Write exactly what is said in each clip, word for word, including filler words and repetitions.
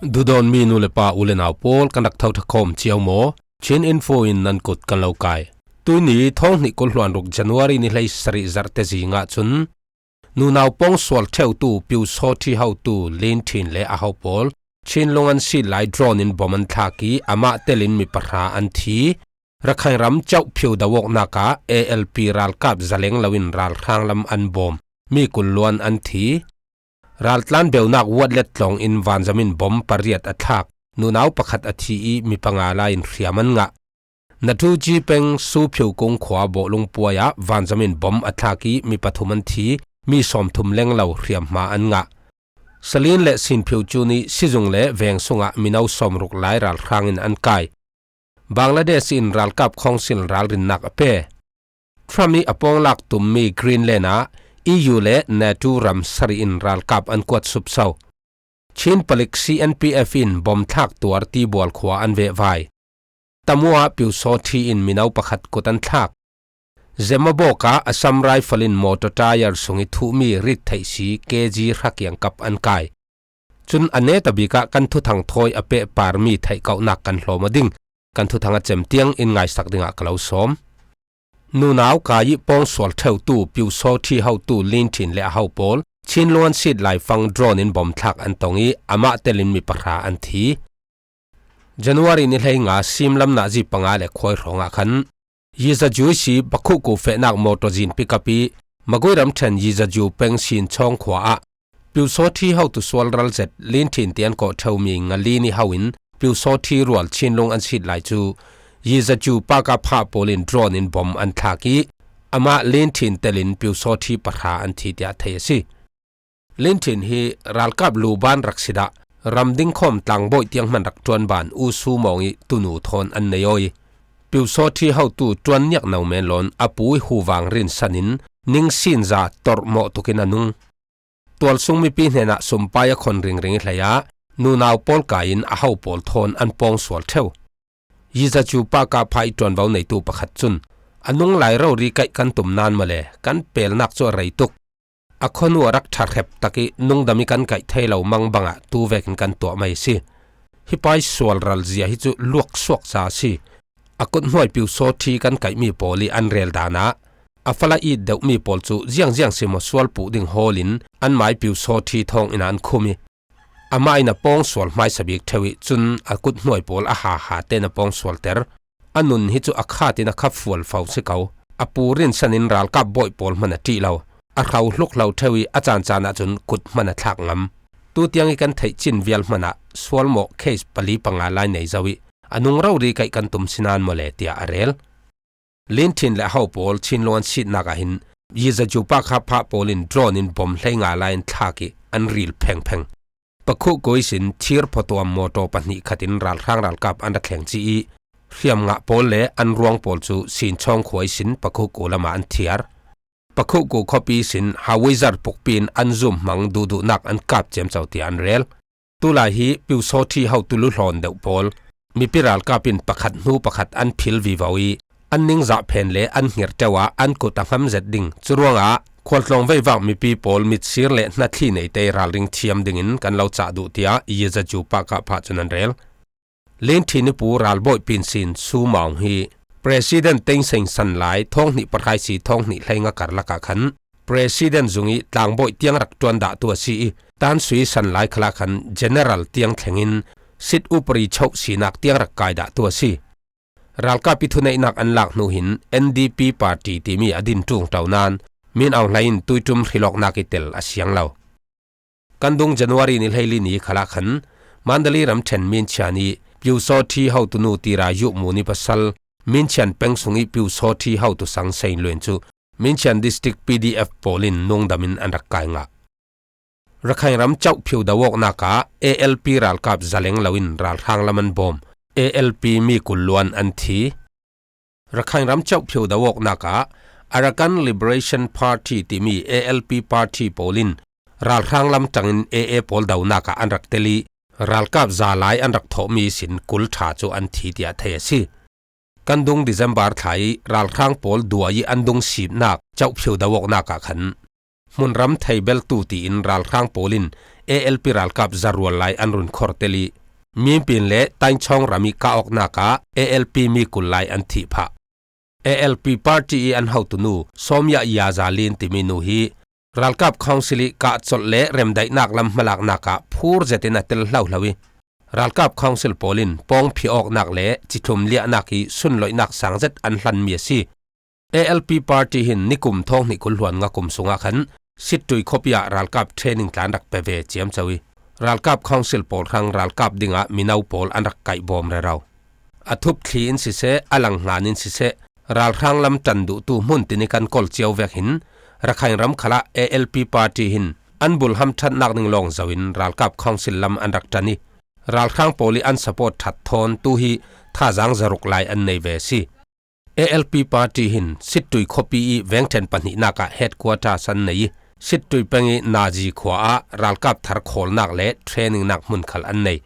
Dudawn mi nu le pa u le nau pawl kan rak tho tha khawm cio maw? Chin Info in nan kut kan lo kai. Tuini thawng hnih kul hluan ruk January ni hlei sarih zarhte zingah cun nunau pawng sual ṭheutu Piu Saw Ṭhi hotu Lin Ṭhin le a ho pawl Chin lung an sit lai drone in bom an thlak i amah telin mi pahra an thi. Rakhine ram chauh phiu do awknak ah A L P ralkap zaleng loin ralhrang lam an bawm mi kul luan an thi. Raltlan beunak Watlet tlawng in vanzam in bom pariat a thlak, nunau pakhat a thi i mi panga lai in hriam an ngah. Natuji peng Suphiu kung khua Bawlung puai ah vanzam in bom a thlak i mi pathum an thi, mi sawmthum leng lo hriamhma an ngah. Salin le Sinphiu cu nih sizung le veng sungah mino sawmruk lai ralhrang in an kai. Bangladesh in ralkap khawngsil ralrinnak a pe. Trump i a pawng lak tummi Greenland ah E U le NATO ram sarih in ralkap an kuat supso. Chin palik C N P F in bom thlak tuar Tibual khua an vehvai. Tamu ah Piu Saw Ṭhi in mino pakhat kut an thlak. Zemabawk ah Assam Rifle in motor tyre sung i thuhmi rit theih si K G hra kiangkap an kai. Cun a neta bik ah kan thuthang thawi a pehparmi theihkauhnak kan hlawm aw ding, kan thuthang a cem tiang in ngaisak dingah ka lo sawm. Nunau kai i pawng sual ṭheutu Piu Saw Ṭhi hotu Lin Ṭhin le a ho pawl Chin lung an sit laifang drone in bom thlak an tong i amah telin mi pahra an thi. January ni hleinga simlam nazi panga le khuai hrawngah khan Yizaju i si Pakhuku fehnak motor zin pickup i Magui ramṭhen Yizaju peng Sinchawng khua ah Piu Saw Ṭhi hotu sual ral zet Lin Ṭhin tian kawh ṭheumi Ngalin i ho in Piu Saw Ṭhi rual Chin lung an sit lai cu Yizaju Paka Phah pawl in drone in bom an thlak i amah Lin Ṭhin telin Piu Saw Ṭhi pahra an thi tiah theih a si. Lin Ṭhin hi ralkap luban rak si dah ram dingkhawm tlangbawi tiang hman rak ṭuan ban U Su Mawng i tunu thawn an nei aw i Piu Saw Ṭhi hotu ṭuan niak no men lawn a pu i huvang rinsan in ningsin za torh mawh tukin a nung. Tualsung mipi hnenah sumpai a khon ringring i hlei ah nunau pawl kai in a ho pawl thawn an pawng sual ṭheu. Yizaju Paka Phah i ṭuanvo neitu pakhat cun a nung lai rori kaih kan tum nan mawle kan pelnak cu a rei tuk. A khawnu a rak ṭha hrep tak i nungdam i kan kaih thei lo mang bangah tu vekin kan tuah mai a si. Hi pai sual ral zia hi cu luak suak ca a si. A kut hnuai Piu Saw Ṭhi kan kaihmi pawl i an rel dan ah a fala it deuhmi pawl cu ziangziang si maw sual puh ding hawl in an mai Piu Saw Ṭhi thawng in an khum i amah in a pawng sual hmaisa bik ṭheu i cun a kut hnuai pawl a haha tein a pawng sualter. A nun hi cu a khat in a kha fualfo si ko. A pu rinsan in ralkap bawi pawl hman a ṭih lo. A hro hluk lo ṭheu i a caan caan ahcun kut hman a thlak ngam. Tutiang i kan theih cin vial hman ah sualmawh case pali panga lai nei zo i a nung rori kaih kan tum si nan mawle tiah a rel. Lin Ṭhin le a ho pawl Chin lung an sitnak ah hin Yizaju Paka Phah pawl in drone in bom hleinga lai an thlak i an ril phengpheng. Pakhuku ihsin thir photuam motor pahnih khat in ralhrang ralkap an ra thleng ci i hriam ngah pawl le an ruang pawl cu Sinchawng khua ihsin Pakhuku lamah an thiar. Pakhuku khuapi ihsin hawizar pukpi in an zum hmang duhduhnak an kap ciamco tiah an rel. Tulai hi Piu Saw Ṭhi hotu luhlawn deuh pawl mipi ralkap in pakhat hnu pakhat an phil vivo i an ningzah phen le an hngerteu ah an kut a hngamzet ding. Curuangah khualtlawng veivak mipi pawl mitsir le hnathli neite ralring thiam dingin kan lo cah duh tiah Yizaju Paka Phah cun an rel. Lin Ṭhin i pu ralbawi pinsin Su Maung hi President Thein Sein san lai thawng hnih pahraisi thawng hnih hleinga karlak ah khan President zung i tlangbawi tiang rak ṭuan dahtu a si i, Than Shwe san lai khalah khan General tiang thleng in sit upadi choh sinak tiang rak kai dahtu a si. Ralkap i thuneihnak an lak hnu hin N D P party timi a din ṭungṭo nan Min Aung Hlaing in tuiṭum hrilawknak i tel a siang lo. Kan dung January ni hleili ni khalah khan Mandalay ramṭhen Minchian i Piu Saw Ṭhi hotunu Tira Yuh Mun i pasal Minchian peng sung i Piu Saw Ṭhi hotu sang Sein Lwin cu Minchian District P D F pawl in nungdam in an rak kai ngah. Rakhine ram chauh phiu do awknak ah A L P ralkap zaleng loin ralhrang lam an bawm. A L P mi kul luan an thi. Rakhine ram chauh phiu do awknak ah Arakan Liberation Party timi A L P party pawl in ralhrang lam ṭangin A A pawl donak ah an rak tel i ralkap za lai an rak thawhmi sin kul ṭha cu an thi tiah thei a si. Kan dung December thla i ralhrang pawl duai i an dung sipnak chauh phiu do awknak ah khan hmunram thei beltu tiin ralhrang pawl in A L P ralkap zarual lai an run khor tel i, Mipin le Tainchawng ram i kah awknak ah A L P mi kul lai an thih phah. A L P party i an hotunu Sawmya Yazalin timi nu hi ralkap council i kah colh le remdaihnak lam hmalaknak ah phur zetin a tel hlauhlau i, ralkap council pawl in pawngphi awknak le cithlum liahnak i sunloihnak sang zet an hlanmi a si. A L P party hin nikum thawng hnih kul hluan nga kum sungah khan Sittui khuapi ah ralkap training tla an rak pe ve ciamco i, ralkap council pawl hrang ralkap dingah mino pawl an rak kaih bawm rero. A thup thli in siseh, a lang hnan in siseh, ralhrang lam ṭan duhtu hmun tin i kan kawl cio vek hin, Rakhine ram khalah A L P party hin an bul hamṭhatnak ding lawng zoin ralkap council lam an rak ṭan i, ralhrang pawl i an support ṭhat thawn tu hi thazaang zaruk lai an nei ve a si. A L P party hin Sittui khuapi i vengṭhen pahnihnak ah headquarters an nei i, Sittui peng i Nazi khua ah ralkap thar khawlnak le trainingnak hmun khal an nei.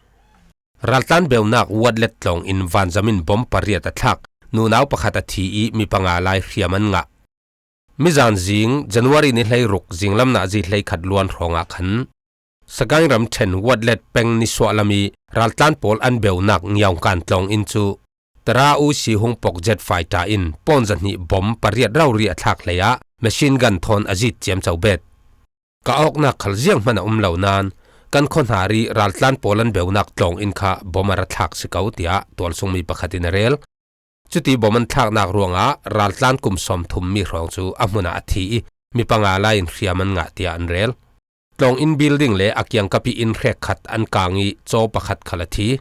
Raltlan beunak Watlet tlawng in vanzam in bom pariat a thlak nunau pakhat a thi i mi panga lai hriam an ngah. Mizan zing January ni hleiruk zinglam nazi hleikhat luan hrawngah khan Sagaing ramṭhen Watlet peng nisuah lam i raltlan pawl an beunak Ngiaungkan tlawng in cu Tara U Si Hung pok jet fighter in pawn zahnih bom pariat rori a thlak hleiah machine gun thawn a zit ciamco bet. Kah awknak khal zianghman a um lo nain kan khuahnar i raltlan pawl an beunak tlawng in kha bom a ra thlak si ko, tiah tualsungmi pakhat in a rel. Cuti bom an thlaknak ruangah raltlan kum sawmthum mi hrawng cu a hmunah a thi i mi panga lai in hriam an ngah, tiah an rel. Tlawng in building le a kiangkap i inn hrekkhat an kang i caw pakhat khal a thi.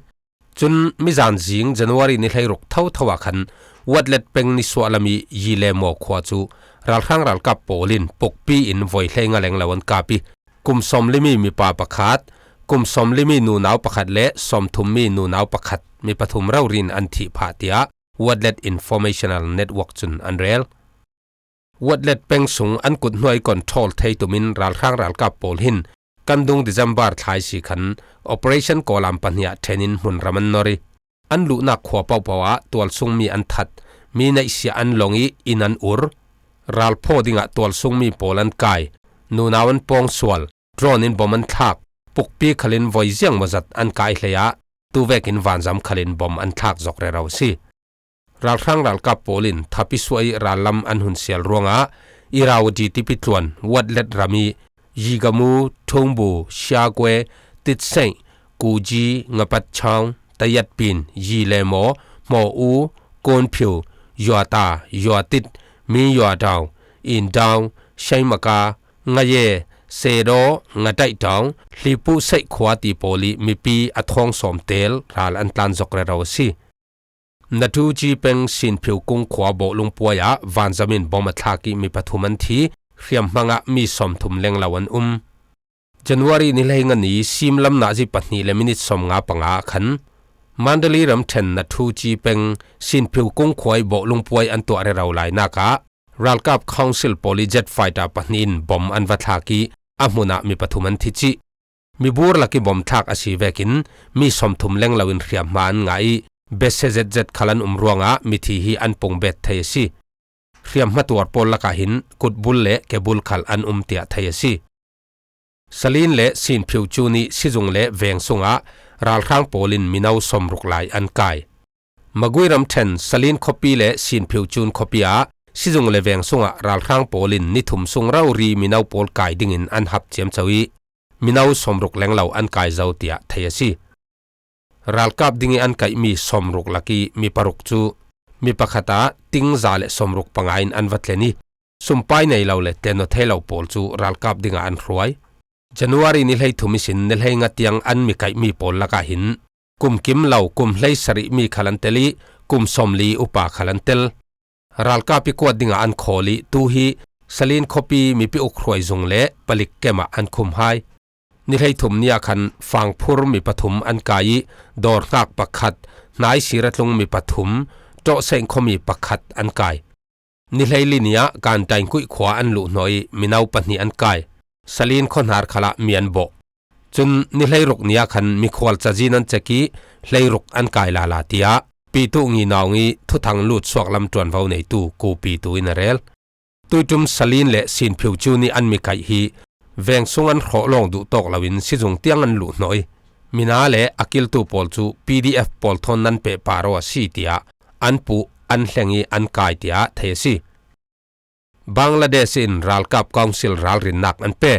Cun mizan zing January ni hleiruk thotho ah khan Watlet peng nisuah lam i Yilemaw khua cu ralhrang ralkap pawl in pukpi in voi hleinga lenglo an kap i kum sawmli mi mipa pakhat, kum sawmli mi nunau pakhat le sawmthum mi nunau pakhat, mi pathum rori in an thih phah, tiah Watlet Informational Network cun an rel. Watlet peng sung an kut hnuai control thei tumin ralhrang ralkap pawl hin kan dung December thlai si khan Operation Kawlam pahnih ah ṭhen in hmunram an nor i, an luhnak khua pohpoh ah tualsungmi an that, mi neihsiah an lawng i inn an ur. Ralphaw dingah tualsungmi pawl an kai, nunau an pawng sual, drone in bom an thlak, pukpi khalin voi ziang mawzat an kai hleiah tuvekin vanzam khalin bom an thlak zok rero a si. Ralhrang ralkap pawl in thapi suah i rallam an hun sial ruangah Irrawaddy tipi tluan Watlet ram i Yigamu, Thungbu, Shiakwe, Titseih, Kuji, Ngapatchawng, Tayatpin, Yilemaw, Hmaw U, Konphiu, Yuata, Yuatit, Miyuadaw, Indaw, Shaimaka, Ngaye, Sedaw, Ngataihdaw, Hlipuhseih khua ti pawl i mipi a thawng sawm tel ral an tlan zok rero a si. Nathuchi peng Sinphiu kung khua bawhlung puai ah vanzam in bom a thlak i mi pathum an thi, hriamhmang ah mi sawmthum lenglo an um. January ni hleinga ni simlam nazi pahnih le minit sawmnga panga ah khan Mandalay ramṭhen Nathuchi peng Sinphiu kung khua i bawhlung puai an tuah rero lainak ah ralkap council pawl i jet fighter pahnih in bom an va thlak i a hmun ah mi pathum an thi cih. Mibur lak i bom thlak a si vekin mi sawmthum lenglo in hriamhma an ngah i, bese zetzet khal an um ruangah mithi hi an pung bet thei a si. Hriamhma tuar pawl lakah hin kutbul le kebul khal an um tiah thei a si. Salin le Sinphiu cu nih sizung le veng sungah ralhrang pawl in mino sawmruk lai an kai. Magui ramṭhen Salin khuapi le Sinphiu cun khuapi ah sizung le veng sungah ralhrang pawl in ni thum sung rori mino pawl kai dingin an hap ciamco i, mino sawmruk lenglo an kai zo tiah thei a si. Ralkap ding i an kaihmi sawmruk lak i mi paruk cu mi pakhat ah ting za le sawmruk panga in an va tlen i, sumpai nei lo le tenno thei lo pawl cu ralkap dingah an hruai. January ni hleithum ihsin ni hleinga tiang an mi kaihmi pawl lakah hin kum kim lo, kum hleisarih mi khal an tel i, kum sawmli upa khal an tel. Ralkap i kuat dingah an khawl i, tu hi Salin khuapi mipi ukhruai zung le palik kem ah an khum hai. Ni hleithum ni ah khan Fangphur mi pathum an kai i, Dawrhngak pakhat, Hnaisiratlung mi pathum, Ṭawhseih khuami pakhat an kai. Ni hleili ni ah Kantaingkuih khua an luh hnawh i mino pahnih an kai. Salin khuahnar khalah mi an bawh. Cun ni hleiruk ni ah khan mikhual cazin an cek i hleiruk an kai lala, tiah Pitu Nginawng i thuthang lut suak lam ṭuanvo neitu Ku Pitu in a rel. Tuitum Salin le Sinphiu Cu nih an mi kaih hi veng sung an hrawh lawng duh tawk loin sizung tiang an luh hnawh i, mina le a kiltu pawl cu P D F pawl thawn nan pehpar aw a si tiah an puh an hleng i an kai tiah thei a si. Bangladesh in ralkap council ralrinnak an pe.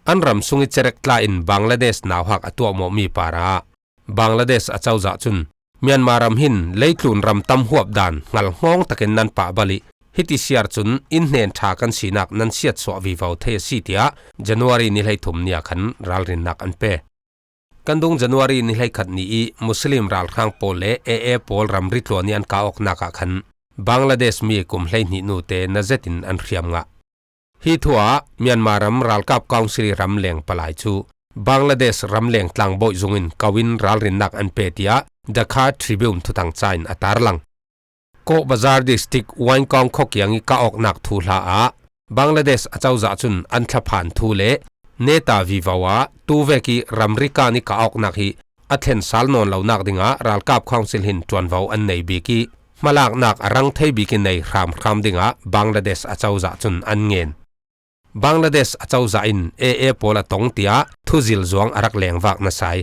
An ram sung i cerek tla in Bangladesh nauhak a tuahmawhmi parah Bangladesh acozah cun Myanmar ram hin leitlun ram tam huap dan hngalhnghawng takin nan pahbal i, hiti siar cun inn hnen ṭha kan sinak nan siatsuah vivo thei a si tiah January ni hleithum ni ah khan ralrinnak an pe. Kan dung January ni hleikhat ni i Muslim ralhrang pawl le A A pawl ramri tluan i an kah awknak ah khan Bangladesh mi kum hleihnih nu te na zetin an hriam ngah. Hi thu ah Myanmar ram ralkap council i ramleng palai cu Bangladesh ramleng tlangbawi zung in ko in ralrinnak an pe tiah Dhaka Tribune thuthang ca in a tarlang. Cox's Bazar District Waingkong khuakiang i kah awknak thuhla ah Bangladesh acozah cun an thlaphan thu le neta vivo ah tuvek i ramri kan i kah awknak hi a thlen sal nawn lonak dingah ralkap council hin ṭuanvo an nei bik i hmalaknak a rang thei bik i nei hramhram dingah Bangladesh acozah cun an ngen. Bangladesh acozah in A A pawl a tong tiah thuzil zuang a rak lengvak nasa i,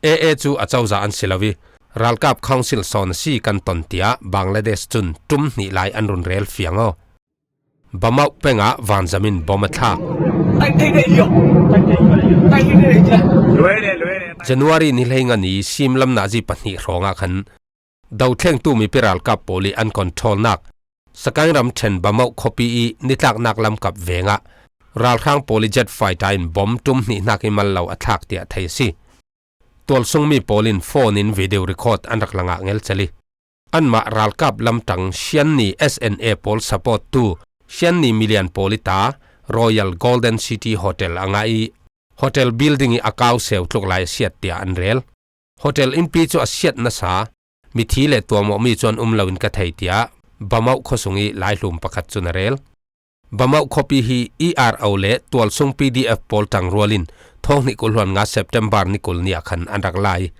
A A cu acozah an si lo i, ralkap council sawn a si kan ton tiah Bangladesh cun ṭum hnih lai an run rel fiang aw. Bamauh peng ah vanzam in bom a thlak. January ni hleinga ni simlam nazi pahnih hrawng ah khan dothlengtu mipi ralkap pawl i an controlnak Sakaing ram ṭhen Bamauh khuapi i nitlaknak lamkap vengah ralhrang pawl i jet fighter in bom ṭum hnih hnak i mal lo a thlak tiah thei a si. Tualsungmi pawl in phone in video record an rak langah ngelcel i, anmah ralkap lamtang Shan ni S N A pawl support tu Shan ni milian pawl i ta Royal Golden City Hotel a ngah i, hotel building i a kau seu tluk lai a siat tiah an rel. Hotel innpi cu a siat nasa, mithi le tuahmawhmi cu an um loin ka thei tiah Bamauh khuasung i laihlum pakhat cun a rel. Bamauh khuapi hi E R O le tualsung P D F pawl ṭangrual in thawng hnih kul hluan nga September ni kul ni ah khan an rak lai.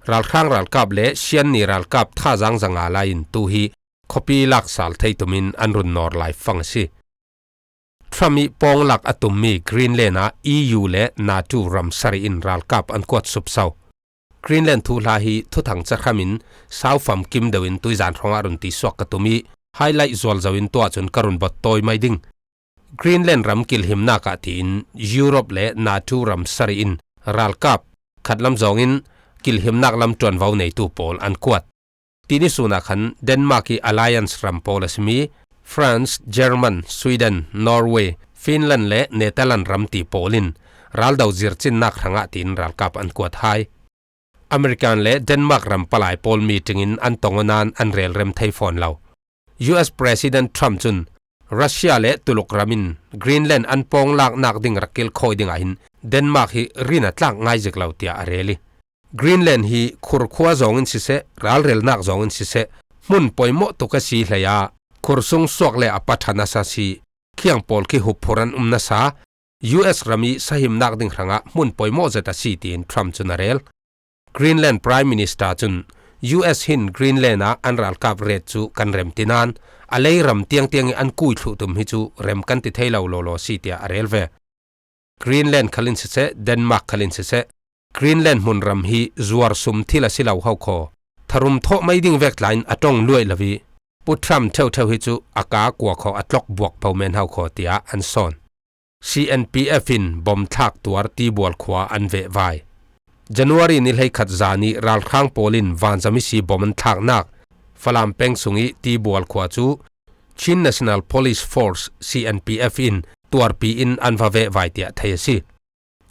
Ralhrang ralkap le Shan ni ralkap thazaang zanga lai in tu hi khuapi laksal thei tumin an run nawr lai fang a si. Trump i pawng lak a tummi Greenland ah E U le NATO ram sarih in ralkap an kuat supso. Greenland thuhla hi thuthang cahram in sau famkim deuh in tuizan hrawngah run ti suak ka tum i, highlight zual zo in tuah cun ka run bot tawi mai ding. Greenland ram kilhimnak ah tiin Europe le NATO ram sarih in ralkap khatlam zawngin kilhimnak lam ṭuanvo neitu pawl an kuat. Tini sun ah khan Denmark i alliance ram pawl a simi France, German, Sweden, Norway, Finland le Netherlands ram ti pawl in raldo zircinnak hrangah tiin ralkap an kuat hai. American le Denmark ram palai pawl meeting in an tong aw nain an relrem thei fawn lo. U S President Trump cun Russia le Tuluk ram in Greenland an pawng laknak ding rak kilkhawi dingah hin Denmark hi rin a tlak ngai zik lo tiah a rel i, Greenland hi khurkhua zawngin siseh, ralrelnak zawngin siseh, hmun poimawh tuk a si hlei ah, khursung suak le a pa ṭha nasa si, khiang pawl khi hupphur an um nasa, U S ram i sahimnak ding hrangah hmun poimawh zet a si, tiin Trump cun a rel. Greenland Prime Minister cun U S hin Greenland ah an ralkap ret cu kan rem ti nain a lei ram tiangtiang i an kui thluh tum hi cu rem kan ti thei lo lawlaw si, tiah a rel ve. Greenland khal in siseh, Denmark khal in siseh, Greenland hmunram hi zuar sum thil a si lo ho khaw, tharum thawh mai ding vek tla in a ṭong luai lo i, Pu Trump ṭheuṭheu hi cu a ka kua khaw a tlok buak po men ho khaw, tiah an sawn. C N P F in bom thlak tuar Tibual khua an vehvai. January ni hleikhat zan i ralhrang pawl in vanzam i si bom an thlaknak Falam peng sung i Tibual khua cu Chin National Police Force, C N P F in tuarpi in an va vehvai tiah thei a si.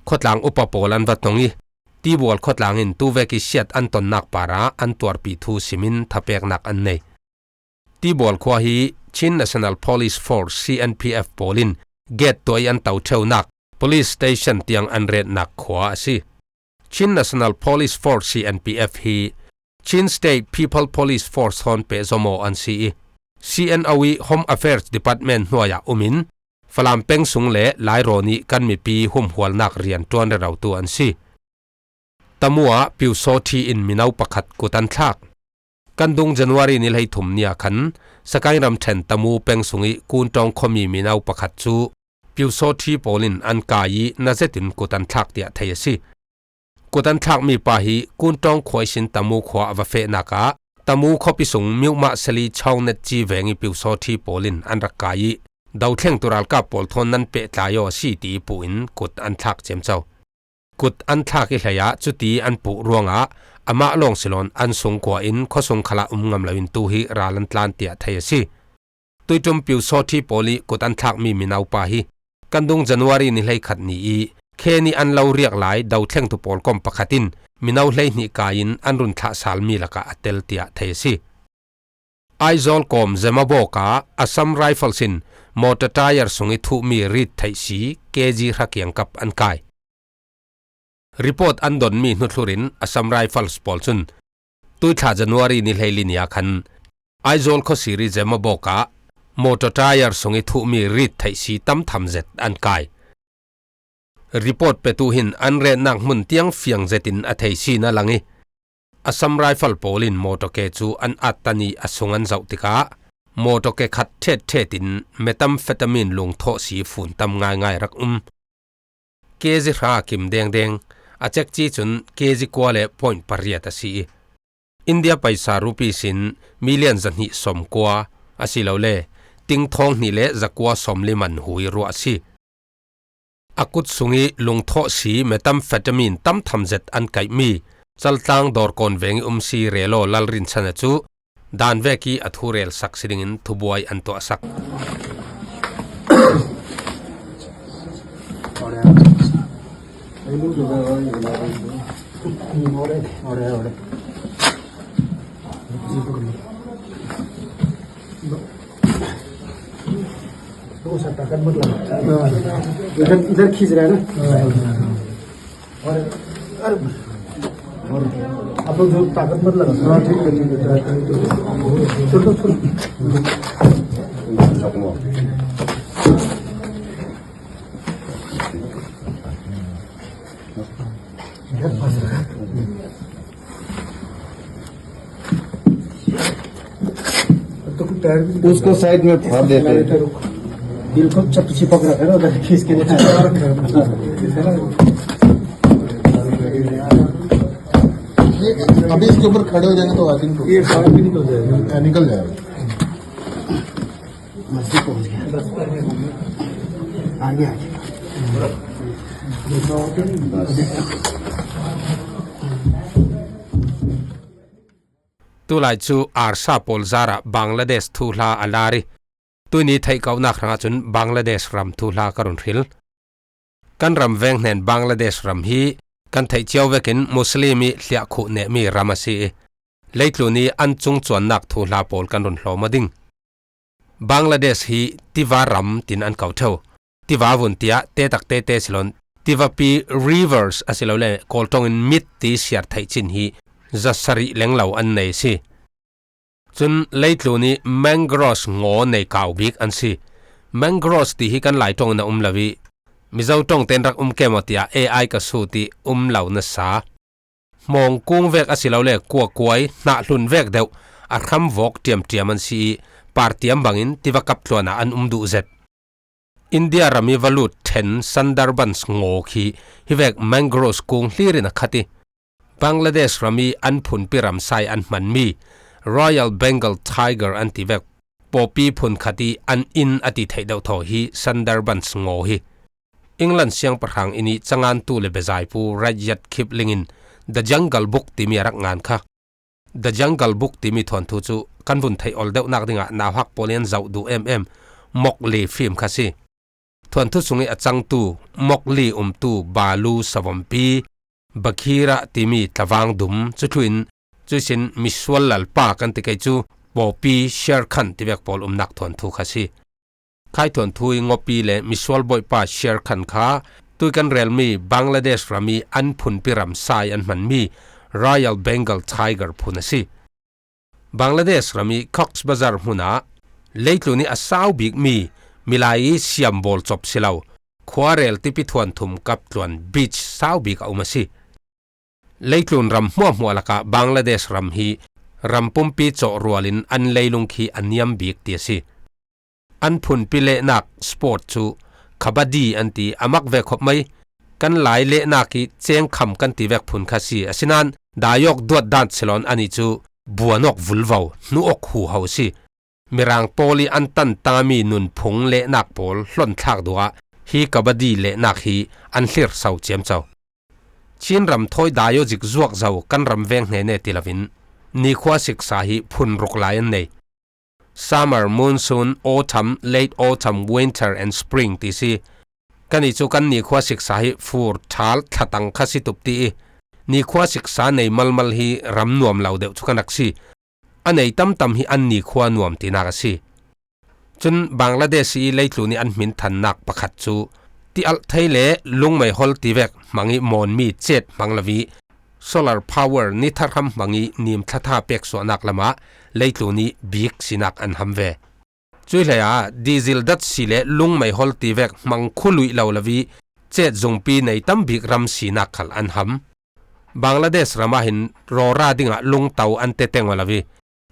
Khuatlang upa pawl an va tong i, Tibual khuatlang in tuvek i siat an tonnak parah an tuarpi thu simin thapeknak an nei. Tibual khua hi Chin National Police Force, C N P F pawl in gate tuah i an to ṭheunak, police station tiang an retnak khua a si. Chin National Police Force, C N P F hi Chin State People Police Force thawn pehzom aw an si i, C N O i Home Affairs Department hnuai ah um in Falam peng sung le Lairawn i kan mipi humhualnak rian ṭuan rerotu an si. Tamu ah Piu Saw Ṭhi in mino pakhat kut an thlak. Kan dung January ni hleithum ni-a khan Sagaing ramṭhen Tamu peng sungih Kuntawng khuami mino pakhat cu Pyusawṭhi pawl in an kai ih na zetin kut an thlak tiah thei a si. Kut an thlakmi pa hi Kuntawng khua ihsin Tamu khua a va fehnak ah Tamu khuapi sung Myukmah Seli Chaunetci vengih Pyusawṭhi pawl in an rak kai ih dothlengtu ralkap pawl thawn nan pehtlai aw a si ti puh in kut an thlak ciamco. Kut an thlak ih hleiah cuti an puh ruangah amah lawng si loin an sungkua in khuasung khalah um ngam loin tu hi ral an tlan tiah thei a si. Tuiṭum Pyusawṭhi pawl ih kut an thlakmi mino pa hi kan dung January ni hleikhat ni ih khe nih an lo riak lai dothlengtu pawl kom pakhat in mino hleihnih kai in an run thlah salmi lakah a tel tiah thei a si. Aizawl kawm Zemabawk ah Assam Rifles in motor tyre sungih thuhmi rit theih si K G hra kiangkap an kai. Report an donmi hnuthlurin Assam Rifles pawl cun tuithla January ni hleili ni ah khan Aizawl khuasiri Zemabawk ah motor tyre sungih thuhmi rit theih si tamtham zet an kai. Report petu hin an retnak hmun tiang fiang zetin a thei si na lang ih, Assam Rifle pawl in motor ke cu an at tan ih a sung an zoh tikah motor ke khat ṭhetṭhet in methamphetamine lungthawh si fun tam ngaingai rak um. K G hra kim dengdeng, a cekci cun K G kua le point pariat a si ih, India paisa rupees in million zahnih sawmkua, asilole tingthawng hnih le zakua sawmli man hui ruah a si. A kut sungih lungthawh si methamphetamine tamtham zet an kaihmi Caltlang Dawrkawn vengih um si relo Lalrinchhana cu dan vekih a thu relsak si dingin thubuai an tuahsak. थोड़ा सा ताकत मत लगा। हाँ। इधर, इधर खींच रहा है ना? हाँ। और, और, और आप लोग जो ताकत मत लगा। हाँ, ठीक है, ठीक है। छोड़ दो, छोड़ दो। इधर फंस रहा है। अब तो कुछ टायर भी उसको साइड में फाड़ देते हैं। बिल्कुल चप-, चिपक रखा है ना, उधर खींच के नहीं। अभी इसके ऊपर खड़े हो जाएंगे तो आई थिंक ये बाहर भी निकल जाएगा। हाँ, निकल जाएगा। मस्जिद पहुंच गया। आगे, आगे। Tulai cu arsa pawl zarah Bangladesh thuhla a lar ih, tuihni theihkauhnak hrangah cun Bangladesh ram thuhla ka run hril. Kan ram veng hnen Bangladesh ram hi kan theih cio vekin Muslim ih hliahkhuh nehmi ram a si ih, leitlun ih an cungcuannak thuhla pawl kan run hlawm aw ding. Bangladesh hi tiva ram tin an ko ṭheu. Tiva vun tiah te tak tete si loin, tivapi rivers asilole Kawl ṭongin mit ti siar theih cin hi zasarih lenglo an nei si. Cun leitlun ih mangroves ngaw nei kau bik an si. Mangroves ti hi kan Lai ṭongin a um lo ih, Mizo ṭong tein rak um ke maw tiah A I ka sut ih um lo nasa. Hmawngkung vek asilole kuakuai hnahhlun vek deuh a hramvawk ṭiamṭiam an si ih, partiam bangin tiva kap tluan ah an um duh zet. India ram ih va lut ṭhen Sundarbans ngaw khi hivek mangroves kung hlir in a khat ih, Bangladesh ram ih an phunpi ramsa ih an hmanmi Royal Bengal Tiger an ti vek pawpi phun khat ih an inn a ti theih deuh thaw hi Sundarbans ngaw hi England siangpahrang inn ih cangantu le bezaipu Rudyard Kipling in The Jungle Book timi a rak ngan kha. The Jungle Book timi thuanthu cu kan vun theih ol deuhnak dingah nauhak pawl in an zoh duh emem Mowgli fim kha si. Thuanthu sungih a cangtu Mowgli umtu Baloo savawmpi, Bagheera timi tlavang dum, cuthluin cuihsin misual lalpa kan ti kei cu pawpi Shere Khan tivek pawl umnak thuanthu kha si. Khai thuanthu ih ngawpi le misual bawipa Shere Khan kha tui kan relmi Bangladesh ram ih an phunpi ramsa ih an hmanmi Royal Bengal Tiger phun a si. Bangladesh ram ih Cox's Bazar hmun ah leitlun ih a sau bikmi milai ih siambawl cop si lo, khuarel tipi thuanthum kap tluan beach sau bik a um a si. Leitlun ram hmuahhmuah lakah Bangladesh ram hi ram pumpi cawh rualin an leilung khi a niam bik ti a si. An phunpi lehnak sport cu kabaddi an ti, a mak ve khop mai. Kan Lai lehnak i cengkham kan ti vek phun kha si. Asinain daiawk duat dan silon anih cu buanawk vulvo, hnuawk huho si. Mirang pawl i an tantami nunphung lehnak pawl hlonthlak duh ah hi kabaddi lehnak hi an hlirso ciamco. Chin ram thawi daiaw zik zuak zo kan ram veng hne ne ti loin nikhua siksa hi phun ruk lai an nei. Summer, monsoon, autumn, late autumn, winter and spring ti si. Kan i cu kan nikhua siksa hi fur ṭhal thlatang kha si tup ti i, nikhua siksa nei malmal hi ram nuam lo deuh cu kan rak si. A nei tamtam hi an nikhua nuam tinak a si. Cun Bangladesh i leitlun i an hminthannak pakhat cu tialh thei le lungmei hol ti vek hmang i mawnmi cet hmang lo i solar power ni tharham hmang i nim thlata peksuahnak lamah leitlun i bik sinak an ham ve. Cuih hlei ah diesel dat si le lungmei hol ti vek hmang khuluih lo lo i cet zungpi nei tam bik ram sinak khal an ham. Bangladesh ram ah hin rawra dingah lungto an teteng aw lo i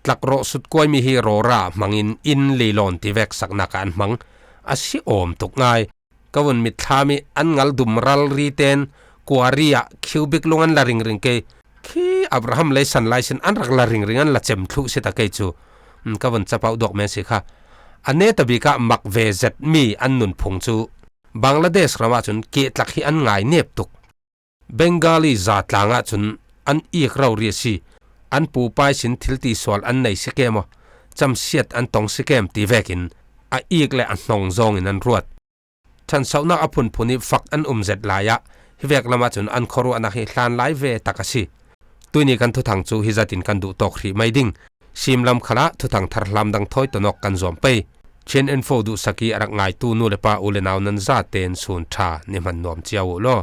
tlakrawh sutkuaimi hi rawra hmangin inn leilawn ti vek saknak ah an hmang. A si awm tuk ngai. Ka vun mitthlam i an ngaldum ralri ten kuari ah cubic lung an la ringring kei. Khi Abraham lei san lai sin an rak la ringring an la cem thluh si ta kei cu. Ka vun capauh duak men si kha. A neta bik ah mak ve zetmi an nunphung cu Bangladesh ram ah cun kehtlak hi an ngai nep tuk. Bengali zatlang ah cun an ik rori a si. An pupai sin thil ti sual an nei si kem aw, camsiat an tong si kem ti vekin a ik le a hnong zawngin an ruat. Ṭhansohnak a phunphun i fak an um zet lai ah hi vek lam ah cun an khuaruahnak hi hlan lai ve tak a si. Tuini kan thuthang cu hi zatin kan duh tawk hrih mai ding. Simlam khalah thuthang thar hlam dang thawi tonawk kan zuam pei. Chin Info duhsak i a rak ngaitu nu le pa u le nau nan zaten sun ṭha ni hman nuam cio uh law.